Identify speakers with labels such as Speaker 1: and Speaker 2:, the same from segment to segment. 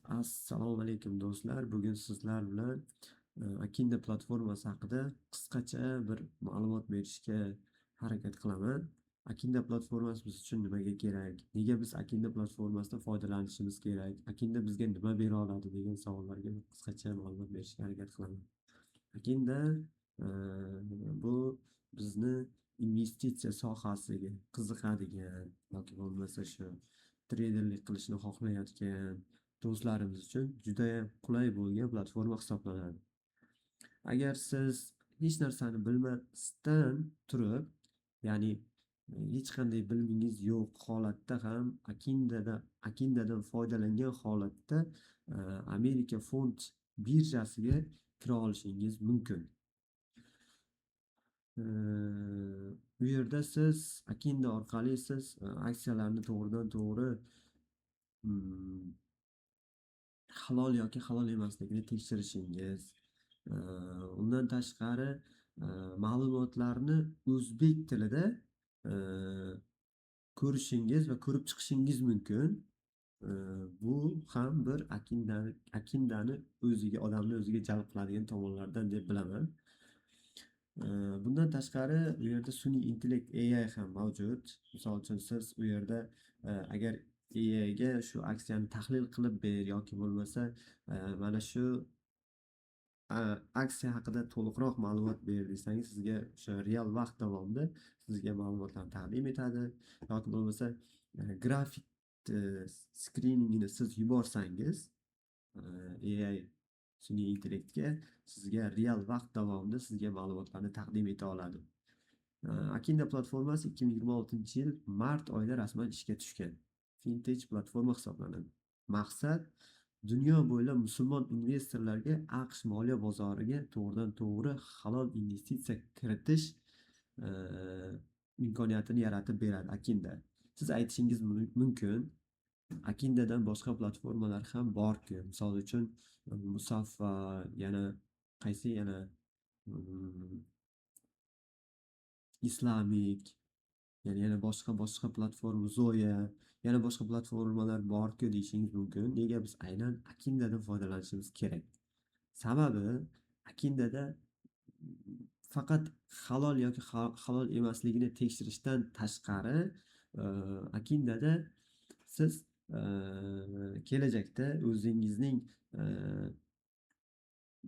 Speaker 1: Assalomu alaykum, do'stlar. Bugun sizlar bilan Akinda platformasi haqida qisqacha bir ma'lumot berishga harakat qilaman. Akinda platformasi biz uchun nimaga kerak? Nega biz Akinda platformasidan foydalanishimiz kerak? Akinda bizga nima bera oladi degan savollarga qisqacha ma'lumot berishga harakat qilaman. Akinda bu bizni investitsiya sohasiga qiziqadigan yoki bo'lmasa shu treyderlik qilishni xohlayotgan do'stlarimiz uchun judayam qulay bo'lgan platforma hisoblanadi. Agar siz hech narsani bilmasdan turib, ya'ni hech qanday bilimingiz yo'q holatda ham Akindadan foydalangan holatda Amerika fond birjasiga kira olishingiz mumkin. U yerda siz Akinda orqali siz aksiyalarni to'g'ridan to'g'ri halol yoki halol emasligini tekshirishingiz, undan tashqari ma'lumotlarni o'zbek tilida ko'rishingiz va ko'rib chiqishingiz mumkin. Bu ham bir Akindani o'ziga, odamni o'ziga jalb qiladigan tomonlardan deb bilaman. Bundan tashqari u yerda sun'iy intellekt AI ham mavjud. Misol uchun, siz u yerda agar AIga shu aksiyani tahlil qilib ber yoki bo'lmasa mana shu aksiya haqida to'liqroq ma'lumot ber desangiz, sizga o'sha real vaqt davomida sizga ma'lumotlarni taqdim etadi yoki bo'lmasa grafik skriningini siz yuborsangiz AI, sun'iy intellektga, sizga real vaqt davomida sizga ma'lumotlarni taqdim eta oladi. Akinda platformasi 2026-yil mart oyida rasman ishga tushgan fintech platforma hisoblanadi. Maqsad dunyo bo'ylab musulmon investorlarga AQSh moliya bozoriga to'g'ridan to'g'ri halol investitsiya kiritish imkoniyatini yaratib beradi Akinda. Siz aytishingiz mumkin, Akindadan boshqa platformalar ham borku. Misol uchun, Musaffa, yana qaysi, yana Islamic, ya'ni yana boshqa boshqa platforma, Zoya, yana boshqa platformalar borku deyishingiz mumkin. Nega biz aynan Akindadan foydalanishimiz kerak? Sababi Akindada faqat halol yoki halol emasligini tekshirishdan tashqari, Akindada siz kelajakda o'zingizning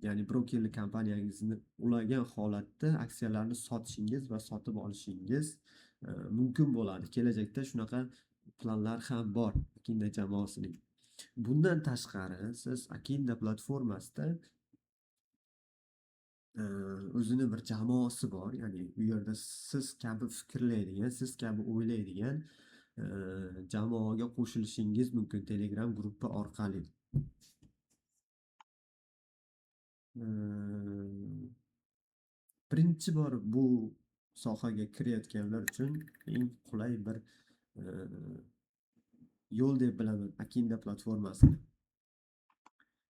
Speaker 1: ya'ni brokerlik kompaniyangizni ulagan holatda aksiyalarni sotishingiz va sotib olishingiz mumkin bo'ladi. Kelajakda shunaqa planlar ham bor Akinda jamoasining. Bundan tashqari, siz Akinda platformasida o'zini bir jamoasi bor, ya'ni u yerda siz kabi fikrlaydigan, siz kabi o'ylaydigan jamoaga qo'shilishingiz mumkin Telegram gruppa orqali. Birinchi bor bu sohaga kirayotganlar uchun eng qulay bir yo'l deb bilaman Akinda platformasini.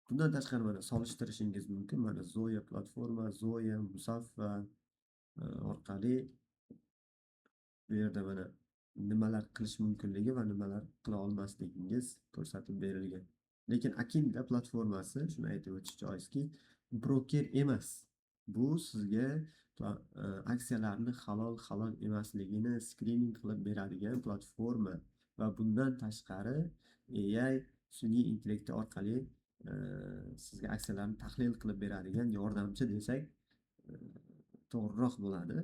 Speaker 1: Bundan tashqari, mana solishtirishingiz mumkin. Mana Zoya platforma, Zoya, Musaffa orqali bu yerda mana nimalar qilish mumkinligi va nimalar qila olmasligingiz ko'rsatib berilgan. Lekin Akinda platformasi, shuni aytib o'tish joizki, broker emas. Bu sizga aksiyalarni halol, halol emasligini skrining qilib beradigan platforma va bundan tashqari AI, sun'iy intellekti orqali sizga aksiyalarni tahlil qilib beradigan yordamchi desak to'g'riroq bo'ladi.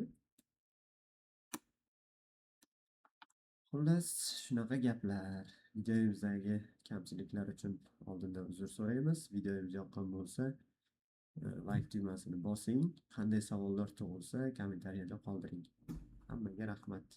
Speaker 1: Xullas, shunaqa gaplar. Videomizdagi kamchiliklar uchun oldindan uzr so'raymiz. Videomiz yoqqan bo'lsa, like tugmasini bosing. Qanday savollar tug'ilsa, kommentariyada qoldiring. Hammaga rahmat.